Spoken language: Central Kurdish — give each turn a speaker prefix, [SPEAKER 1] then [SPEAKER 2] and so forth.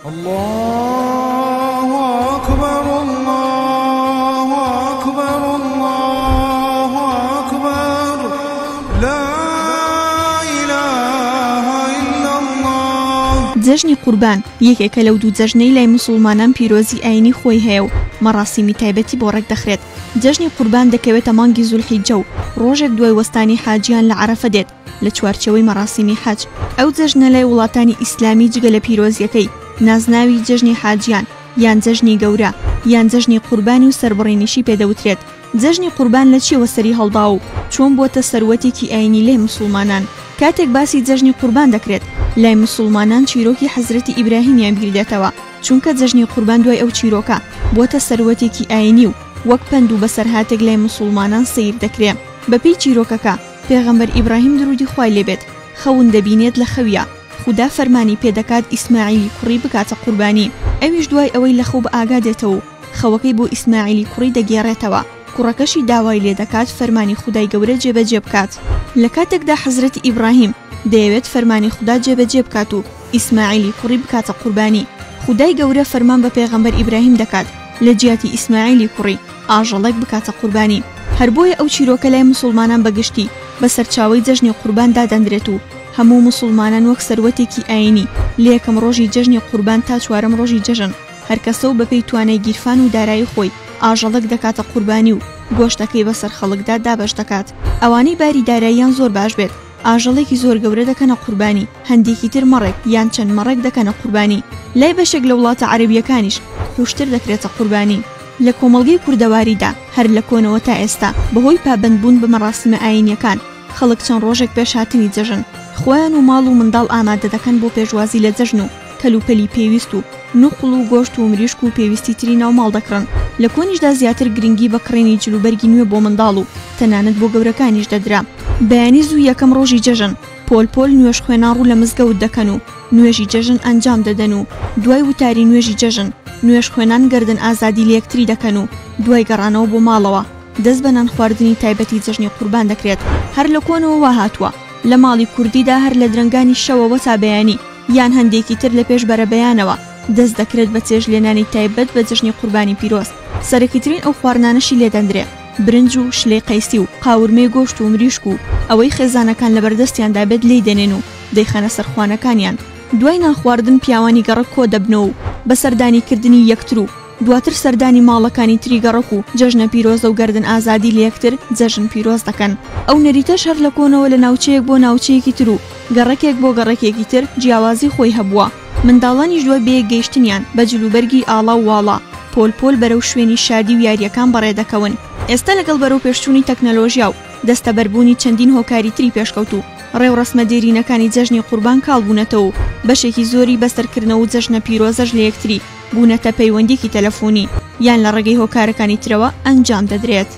[SPEAKER 1] اللە اکبر اللە اکبر اللە اکبر لا الە الا اللە. جەژنی قوربان یەکێکە لەو دوو جەژنەی لای موسوڵمانان پیرۆزی ئاینی خۆی هەیە و مەڕاسیمی تایبەتی بۆ ڕێکدەخرێت. جەژنی قوربان دەکەوێتە مانگی زولحیجە و ڕۆژێک دوای وەستانی حاجیان لە عەرەفە دێت لە چوارچێوەی مەڕاسیمی حەج. ئەو جەژنە لای وڵاتانی ئیسلامی جگە لە پیرۆزییەکەی، نازناوی جەژنی حاجیان یان جەژنی گەورە یان جەژنی قوربانی و سەربڕینیشی پێ دەوترێت. جەژنی قوربان لە چییەوە سەری هەڵداوە و چۆن بووەتە سەروەتێکی ئایینی لای موسوڵمانان؟ کاتێک باسی جەژنی قوربان دەکرێت، لای موسوڵمانان چیرۆکی حەزرەتی ئیبراهیمیان بیر دێتەوە، چونکە جەژنی قوربان دوای ئەو چیرۆکە بووەتە سەروەتێکی ئایینی و وەک پەند و بەسەرهاتێک لای موسوڵمانان سەیر دەکرێ. بەپێی چیرۆکەکە، پێغەمبەر ئیبراهیم دروودی خوای لێ بێت خەون دەبینێت لە خەویا خودا فەرمانی پێ دەکات ئیسماعیلی کوڕی بکاتە قوربانی، ئەویش دوای ئەوەی لە خەو بە ئاگا دێتەوە و خەوەکەی بۆ ئیسماعیلی کوڕی دەگێڕێتەوە، کوڕەکەشی داوای لێ دەکات فەرمانی خودای گەورە جێبەجێ بکات. لە کاتێکدا حەزرەتی ئیبراهیم دەیەوێت فەرمانی خودا جێبەجێ بکات و ئیسماعیلی کوڕی بکاتە قوربانی، خودای گەورە فەرمان بە پێغەمبەر ئیبراهیم دەکات لە جیاتی ئیسماعیلی کوڕی، ئاژەڵێک بکاتە قوربانی. هەر بۆیە ئەو چیرۆکە لای موسوڵمانان بە گشتی بە سەرچاوەی جەژنی قوربان دادەندرێت و هەموو موسوڵمانان وەک سەروەتێکی ئایینی لە یەکەم ڕۆژی جەژنی قوربان تا چوارەم ڕۆژی جەژن هەر کەسە و بەپێی توانای گیرفان و دارایی خۆی ئاژەڵێک دەکاتە قوربانی و گۆشتەکەی بەسەر خەڵکدا دابەش دەکات. ئەوانەی باری داراییان زۆر باش بێت ئاژەڵێکی زۆر گەورە دەکەنە قوربانی، هەندێکی تر مەڕێک یان چەند مەڕێک دەکەنە قوربانی. لای بەشێک لە وڵاتە عەرەبییەکانیش حوشتر دەکرێتە قوربانی. لە کۆمەڵگەی کوردەواریدا هەر لە کۆنەوە تا ئێستا بەهۆی پابەندبوون بە مەڕاسیمە ئایینییەکان، خەڵک چەند ڕۆژێک پێش هاتنی جەژن، خۆیان و ماڵ و منداڵ ئامادە دەکەن بۆ پێشوازی لە جەژن و کەلوپەلی پێویست و نوقڵ و گۆشت و مریشک و پێویستی تری ناو ماڵ دەکڕن. لە کۆنیشدا زیاتر گرنگی بە کڕینی جلوبەرگی نوێ بۆ منداڵ و تەنانەت بۆ گەورەکانیش دەدرا. بەیانی زوو یەکەم ڕۆژی جەژن، پۆل پۆل نوێژخوێنان ڕوو لە مزگەوت دەکەن و نوێژی جەژن ئەنجام دەدەن و دوای وتاری نوێژی جەژن، نوێژخوێنان گەردن ئازادی لە یەکتری دەکەن و دوای گەڕانەوە بۆ ماڵەوە، دەست بە نانخواردنی تایبەتی جەژنی قوربان دەکرێت. هەر لە کۆنەوە وا هاتووە، لە ماڵی کوردیدا هەر لە درەنگانی شەوەوە تا بەیانی، یان هەندێکی تر لە پێش بەرەبەیانەوە، دەست دەکرێت بە چێژلێنانی تایبەت بە جەژنی قوربانی پیرۆز. سەرەکیترین ئەو خواردنانەشی لێ دەندرێ، برنج و شلەی قەیسی و قاورمەی گۆشت و مریشک و ئەوەی خێزانەکان لەبەردەستیاندا بێت لێی دەنێن و دەیخەنە سەر خوانەکانیان. دوای نانخواردن پیاوانی گەڕەک کۆ دەبنەوە و بە سەردانیکردنی یەکتر و دواتر سەردانی ماڵەکانی تری گەڕەک و جەژنە پیرۆزە و گەردن ئازادی لە یەکتر جەژن پیرۆز دەکەن. ئەو نەریتەش هەر لە کۆنەوە لە ناوچەیەک بۆ ناوچەیەکی تر و گەڕەکێک بۆ گەڕەکێکی تر جیاوازی خۆی هەبووە. منداڵانیش دوای بەیەک گەیشتنیان بە جلوبەرگی ئاڵا و واڵا پۆل پۆل بەرەو شوێنی شادی و یارییەکان بەڕێ دەکەون. ئێستا لەگەڵ بەرەوپێشچوونی تەکنەلۆژیا و دەستەبەربوونی چەندین هۆکاری تری پێشکەوتوو، ڕێوڕەسمە دێرینەکانی جەژنی قوربان کاڵ بوونەتەوە و بەشێکی زۆری بەسەرکردنەوە و جەژنە پیرۆزەش لە یەکتری بوونەتە پەیوەندییەکی تەلەفونی یان لە ڕێگەی هۆکارەکانی ترەوە ئەنجام دەدرێت.